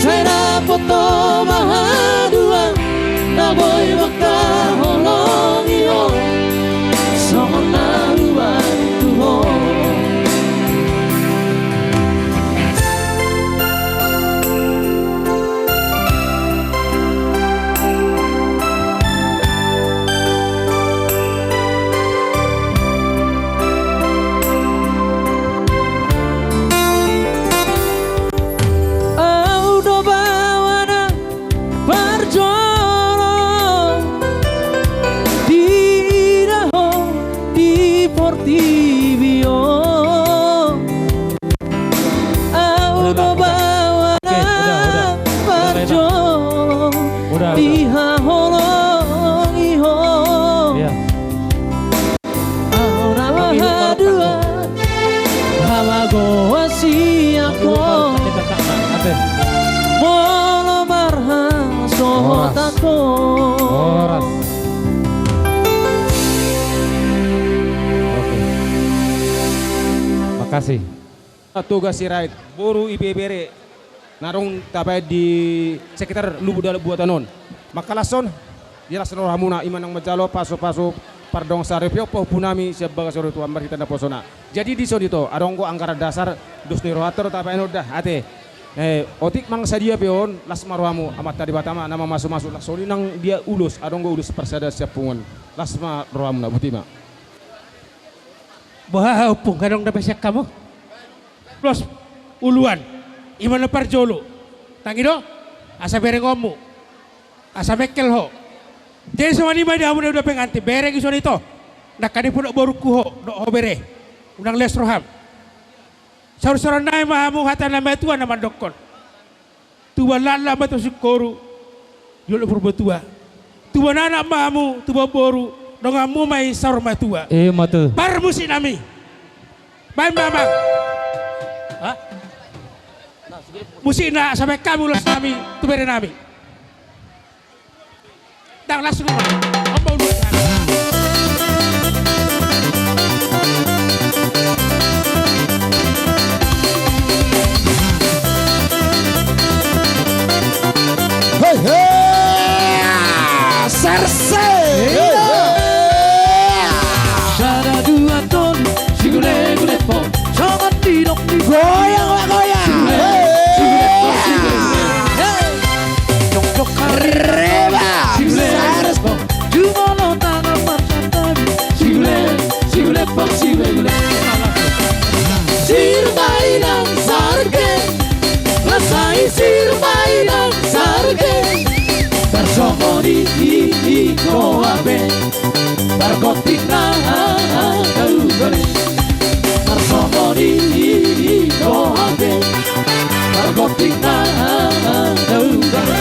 Sai dapot ho ma haduan, na boi mangkaholongi ho songon na hubantu ho. Au do baoa na parjolo diida ho di portibi on. Au do baoa na parjolo dihaholongi ho. Au na mahaduan, hamagoan sian ho. Molo marhasohotan ho. Horas. Oke. Makasih. Toga Sirait, boru Ibebere. Na adong tabaen di sekitar Lubuk Dalak Buatan on. Mangkalashon, di las ni rohamuna, i ma nang manjalo pasupasu pardongansaripeon pahompunami sian bagas ni roha ni Tuhan marhite naposona. Jadi dison ito, adong do anggaran dasar, dos ni rohanta do tabaen on da, ate. Eh, otik manang sadia pe on, las ma rohamu, Amanta Debata ma na mamasumasu, las songon i nang dia ulos, adong do ulos parsadaan sian punguan. Las ma rohamuna, boti ma. Boha haha ompung, adong dope sian hamu? Ulos uluan, i ma na parjolo. Tangi do, asa berengonmu, asa mengkel ho. Jadi songon i ma di hamu na uda pengantin, bereng i songon i ito. Nangkaning pe dok borungku ho, dok ho bere. Unang les roham. Saursaur nami ma hamu hata ni natuatua na mandokkon. Tubuan laklak ma tu singkoru, jolo Purbatua. Tubuan anak ma hamu, tubuan boru, donganmu ma i saur matua. Ima tutu. Parmusiknami. Baen ma, Amang. Hah? Musikna, sampe hamu ulos nami tu bere nami. Ndang, langsung ma. Omba ulu. Hei, hei. Serse. Hei, hei. Sada, dua, tolu, sigule, gule, pong. Songon didok ni goyang, goyang. Sigule, sigule, sigule. Hei. Jong, jong, reba. Sigule, pong. Jumolo tangan marsantabi. Sigule, sigule, pong, sigule, gule. Sirumba inang sarge. Las ni sirumba inang sarge. Tarsongon i, i, i, ho hape. Pargonting na, ha, ha, ha, gaugale. Tarsongon i, i, i, ho hape. Pargonting na, ha, ha, ha, gaugale.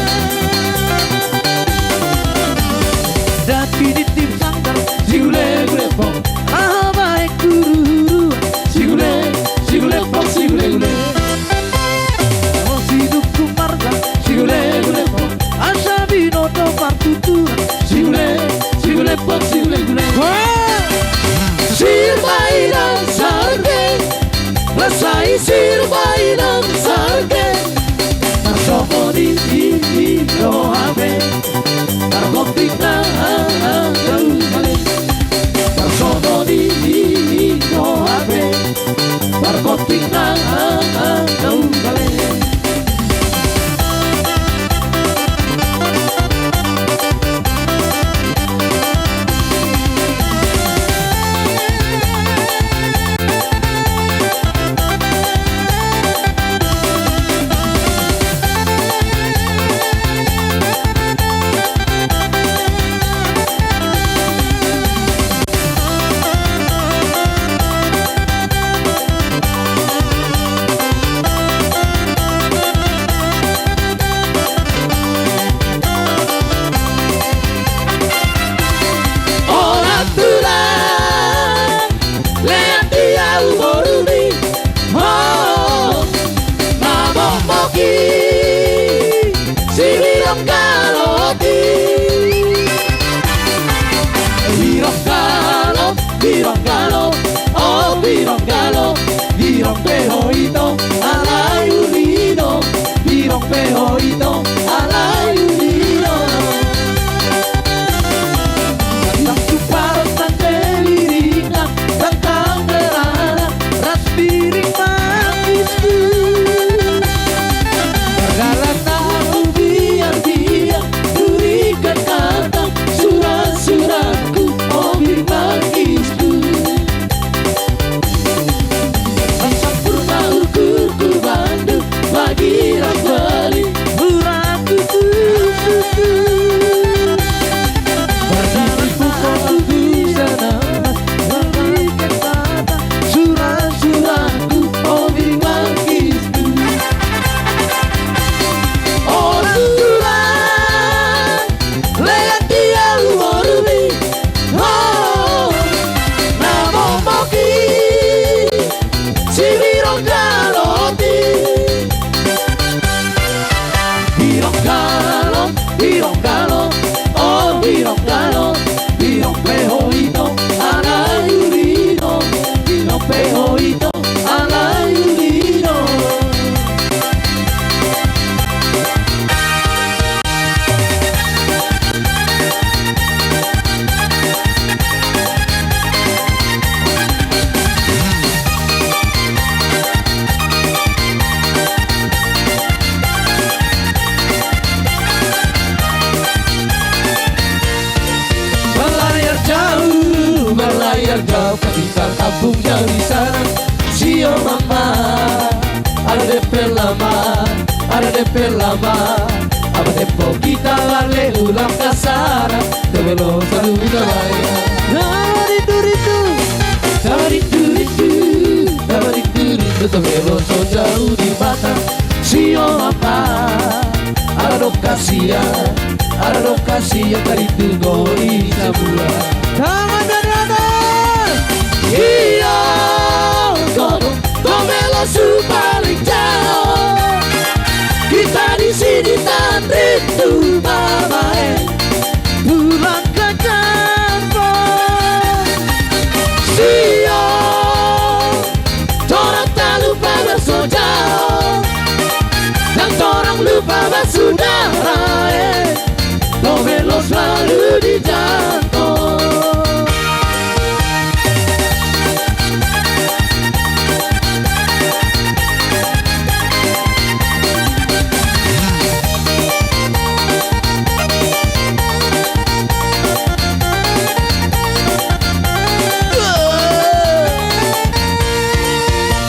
Dapinitip sanggar, sigule, gule, pong. Aha baen huruhuruan. Sigule, sigule, pong, sigule, gule. Molo si dukun mar Sirupai nang sarge. Tarsongon i do hape. Targonting nang gaugale. Tarsongon i do hape. Targonting nang gaugale. Olat tulang, lean di au borumi, ho, na momok i, si Birong Galot i. Birong Galot, Birong Galot, o Birong Galot, Birong pe ho ito, alai uli do, Birong pe ho ito, alai uli do. Ndang tupa ro tande lirikna, ndang tande rarana, ras piring mangisku. Mardalan na hubiar-biar, durikan hata, surat-suratku, o Birong Mangisku. Sampurna ukurku bandu, bagi rambali, murahku tu suku. Bagi buka tu busana, bagi kepala, surat-suratku, o Birong Mangisku. Olat tulang, lean di au borumi, ho, na momok i, si Birong Galot i. Birong Galot, Birong Galot, o Birong Galot, Birong pe ho ito, alai uli do, Birong pe ho ito, alai uli do. Berlayar jauh, berlayar jauh, kami tarkampung jauh di sana. Sio mama, ada D P lama, ada D P lama. Apa tempo kita bale ulang kasana, tebelo saluda baya. Rindu-rindu, rindu-rindu, tebelo so jauh di mata. Sio mama, ala dokka sia, ala dokka sia, tarinduhon i samua. Tangan dari atas. Ia, godang, tebelo so paling jauh. Kita di sini tarindu mamae. Pulang ke kampung. Sio. Torang tak lupa bersoja, dan torang lupa bersaudara, eh. Tebelo selalu di jangkau.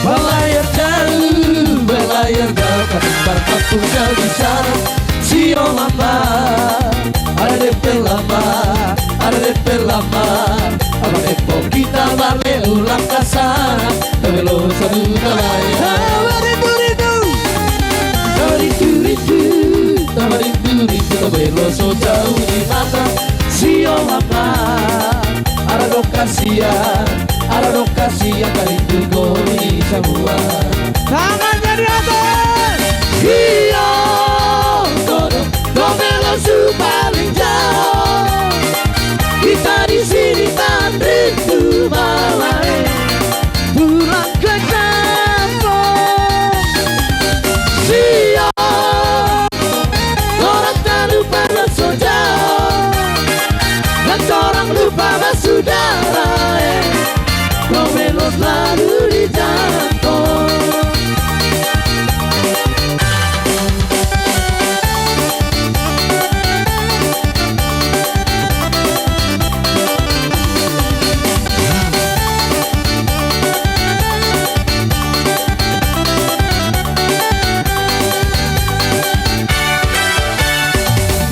Berlayar jauh, berlayar jauh, kami tarkampung jauh di sana. Sio mama, ada D P lama, ada D P lama. Apa tempo kita bale ulang kasana, tebelo saluda baya. Tarindu-rindu, tarindu-rindu, tarindu-rindu, tebelo so jauh di mata. Sio mama, ala dokka sia, ala dokka sia, tarinduhon i samua. Tangan dari atas. Ia, godang, tebelo so paling jauh. Kita di sini tarindu mamae. Pulang ke kampung. Torang lupa ma sudara, eh. Kau melot lalu di jalan tol.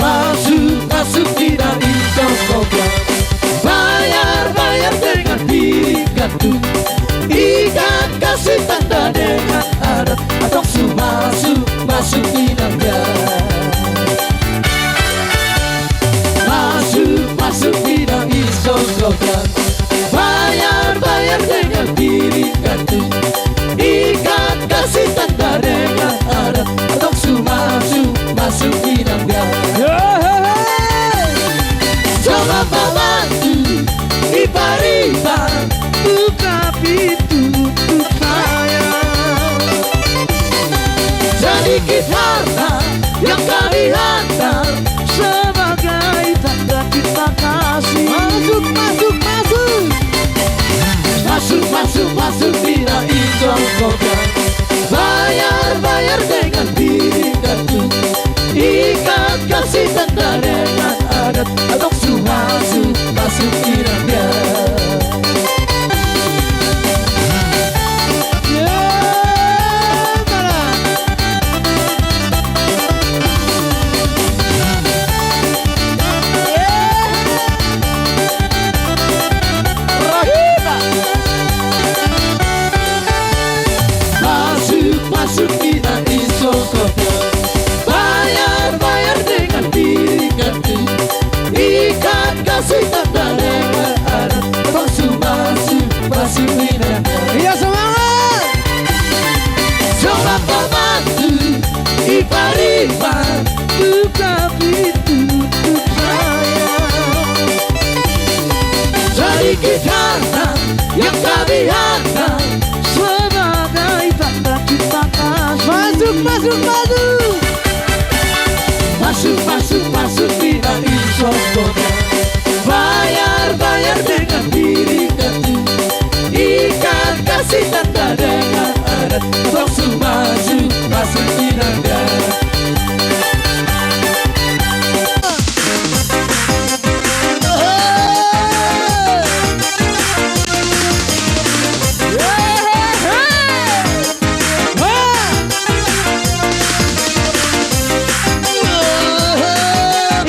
Masuk, masuk, tidak dicocok. Bayar, bayar dengan piring kardus. Ikat kasih tanda dengan adat. Atau su masuk, masuk tidak biar. Masuk, masuk, tidak dicocok. Bayar, bayar dengan piring kardus. Ikat kasih tanda dengan adat. Atau su masuk, masuk, tidak biar. Yo, he, he. Coba pembantu, ipar-ipar, buka pintu untuk saya. Sedikit harta yang kami hantar sebagai tanda cinta kasih. Masuk, masuk, masuk. Masuk, masuk, masuk, tidak dicocok. Bayar, bayar dengan piring kardus. Ikat kasih tanda dengan adat. Atau su masuk, masuk, tidak biar. Ya, mana? Masuk, masuk, tidak dicocok. Bayar, bayar dengan piring kardus. Ikat kasih tanda dengan adat. Masuk, masuk, masuk, tidak. Iya, semangat. Coba pembantu, ipar-ipar, buka pintu untuk saya. Sedikit harta yang kami hantar sebagai tanda cinta kasih. Masuk, masuk, masuk. Masuk, masuk, masuk, tidak dicocok. Bayar, bayar dengan piring kardus. Ikat kasih tanda dengan adat. Atau su masuk, masuk, tidak biar.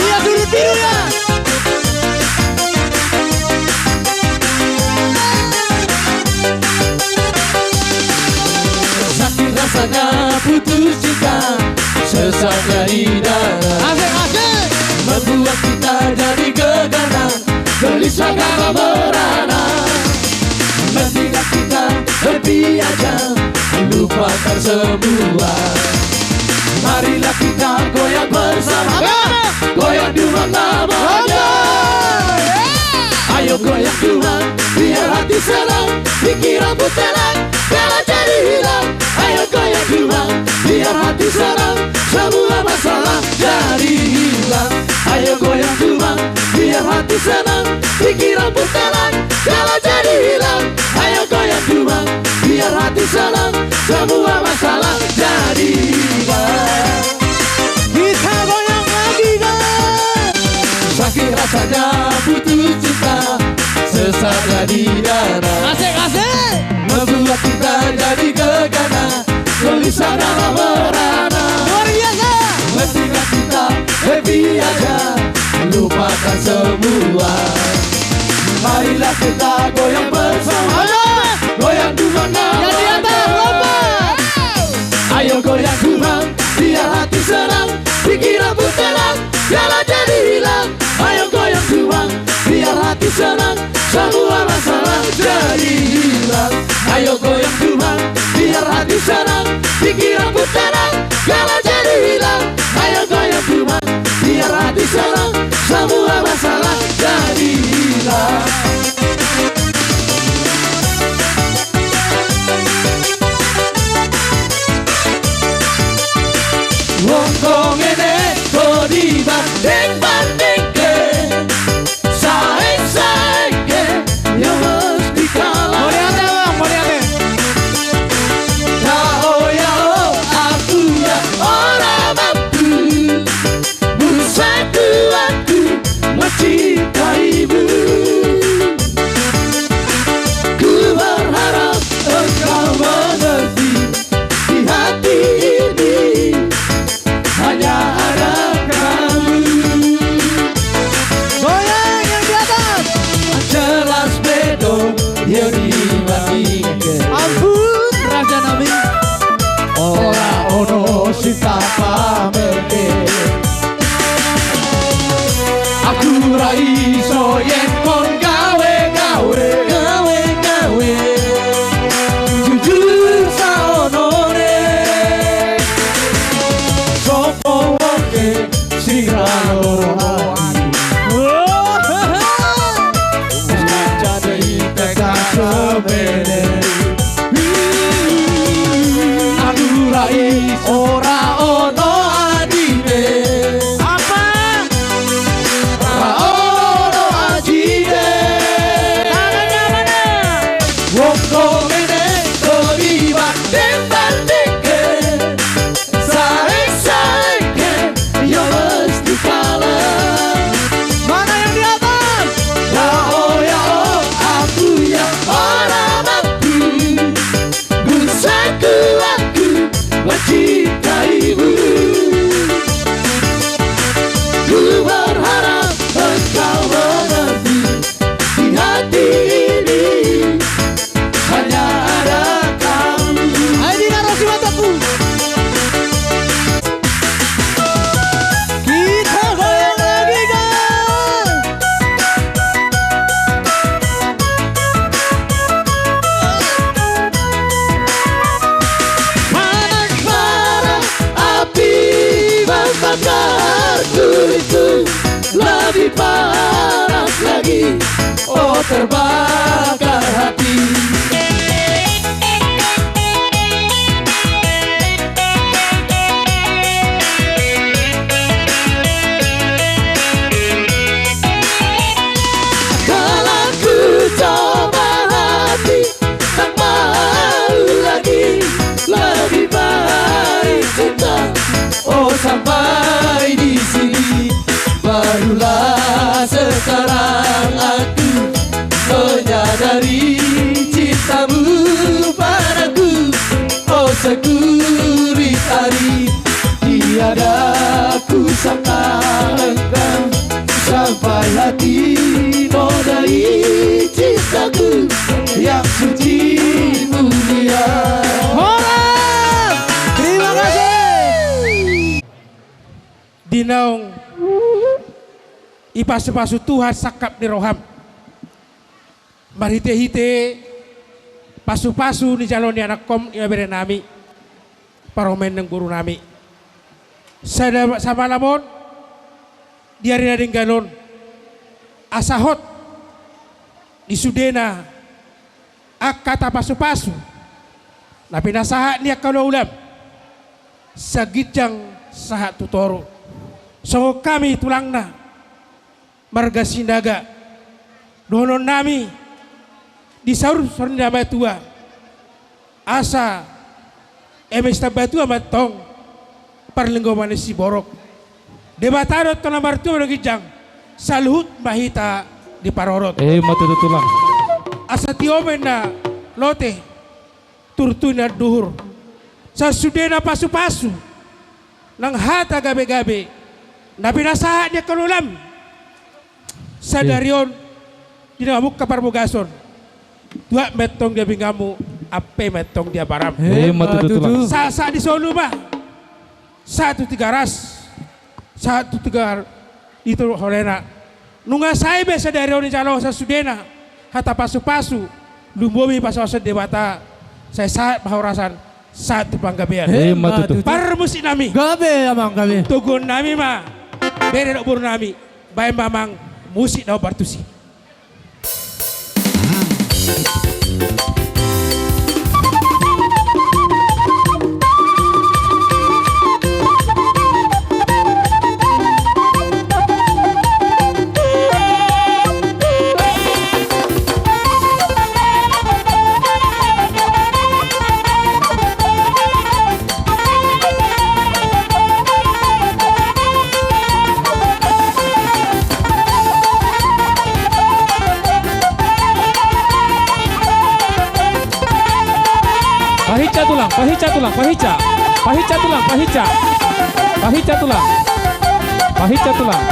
Iya, dulu, dulu, ya. Sakit rasanya putus cinta, sesaknya di dada. Asik, asik. Membuat kita jadi gegana, gelisah dalam merana. Mendingan kita happy aja, lupakan semua. Marilah kita goyang bersama. Apa? Goyang dumang namanya. Apa? Ayo goyang dumang, biar hati senang, pikiran pun tenang, bela jadi hilang. Ayo goyang dumang, biar hati senang, semua masalah jadi hilang. Ayo goyang dumang, biar hati senang, pikiran pun tenang, bela jadi hilang. Ayo goyang dumang, biar hati senang, semua masalah jadi hilang. Kita goyang lagi, guys. Sakit rasanya putus cinta, sesaknya di dada. Asik, asik. Membuat kita jadi gegana, gelisah dalam merana. Luar biasa. Mendingan kita happy aja, lupakan semua. Marilah kita goyang bersama. Ayo. Goyang dumang namanya. Yang di atas, lompat. Ayo goyang dumang, biar hati senang, pikiran pun tenang, segala jadi hilang. Ayo goyang dumang, biar hati senang, semua masalah jadi hilang. Ayo goyang dumang, biar hati senang, pikiran pun tenang, segala jadi hilang. Ayo goyang dumang, biar hati senang, semua masalah jadi hilang. Wong kongene kodi bandeng-bandengke. Ku berharap engkau mengerti di hati ini hanya ada kamu. Goyang yang di atas. Jelas bedo, yo di hati. Ampun, raja nami. Ora ono sing tapamerke. Aku ra iso yen on gawe-gawe. Gawe-gawe. Jujur saonone. Sopo wong ke sing ra lolo ati. Jadi tekan semene. Aku ra iso ora ono adine. Apa? Ra ono ajine. Tangannya mana? Wong do mene do dibanding-bandingke. Sae-sae ke, yo mesti kalah. Mana yang di atas? Yao, yao, aku ya ora mampu. Bisa ku aku mencintaimu. Ku berharap engkau mengerti. Di hati ini hanya ada kamu. Ayo, Dina Rossi, mataku. Kita goyang lagi, guys. Panas bara api membakar tubuhku. Lebih panas lagi, oh, terbakar hati. Telah ku coba hati, tak mau lagi, lebih baik cinta. Oh, sampai di sini, barulah sekarang aku menyadari cintamu padaku. Oh, sekuri tadi tiada ku sangka engkau sampai hati nodai cintaku yang suci mulia. Horas! Terima kasih. Di naung dipasu-pasu Tuhan sangkap ni roham. Marhite-hite pasu-pasu nijalo ni anakkom, ibebere nami, parumaen ni guru nami. Sada samalam on, di ari na denggan on, asa hot di sudena angka hata pasu-pasu na pinasahat ni angka ulaulaam, sian ginjang sahat tu toru. Songon hami tulangna, marga Sinaga, dohonon nami di saur-saur ni na matua, asa eme sitambatua ma antong parlinggoman ni siborok. Debata do antong na martua marga ginjang, saluhut ma hita diparorot. Emma tutu, tulang. Asa tio ma inna lote, turtu inna anduhur, sian sudena pasu-pasu nang hata gabe-gabe na pinasahat ni angka ulaulaam sadari on, di na mamungka parbagason, tuat ma antong di abinganmu, ampe ma antong di abaram. Emma tutu, tulang. Sahat-sahat di solu ma, sahat tu Tigaras, sahat tu Tigaras, di Toru Holena. Nunga sae be sadari on dijalo sian sudena hata pasu-pasu, lumobi pasu-pasu ni Debata, sai sahat ma hahorasan, sahat tu panggabean. Emma tutu. Parmusik nami. Gabe, amang, gabe. Toguon nami ma, bere dohot boru nami, baen ma, amang, musik na hombar tusi. Pahinsa tulang, pahinsa. Pahinsa tulang, pahinsa. Pahinsa tulang. Pahinsa tulang.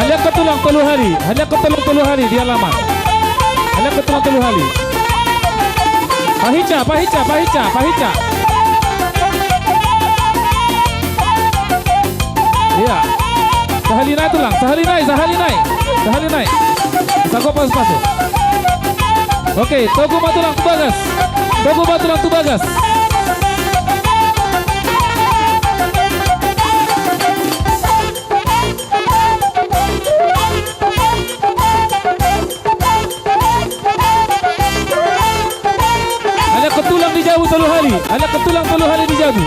Haleangkon tulang tolu hali, haleangkon tulang tolu hali di alaman. Haleangkon tulang tolu hali. Pahinsa, pahinsa, pahinsa, pahinsa. Iya. Sahali nai tulang, sahali nai, sahali nai. Sahali nai. Sagopan pasu. Oke, togu ma tulang tu bagas. Togu ma tulang tu bagas. Haleangkon tulang di jabu tolu hali. Haleangkon tulang tolu hali di jabu.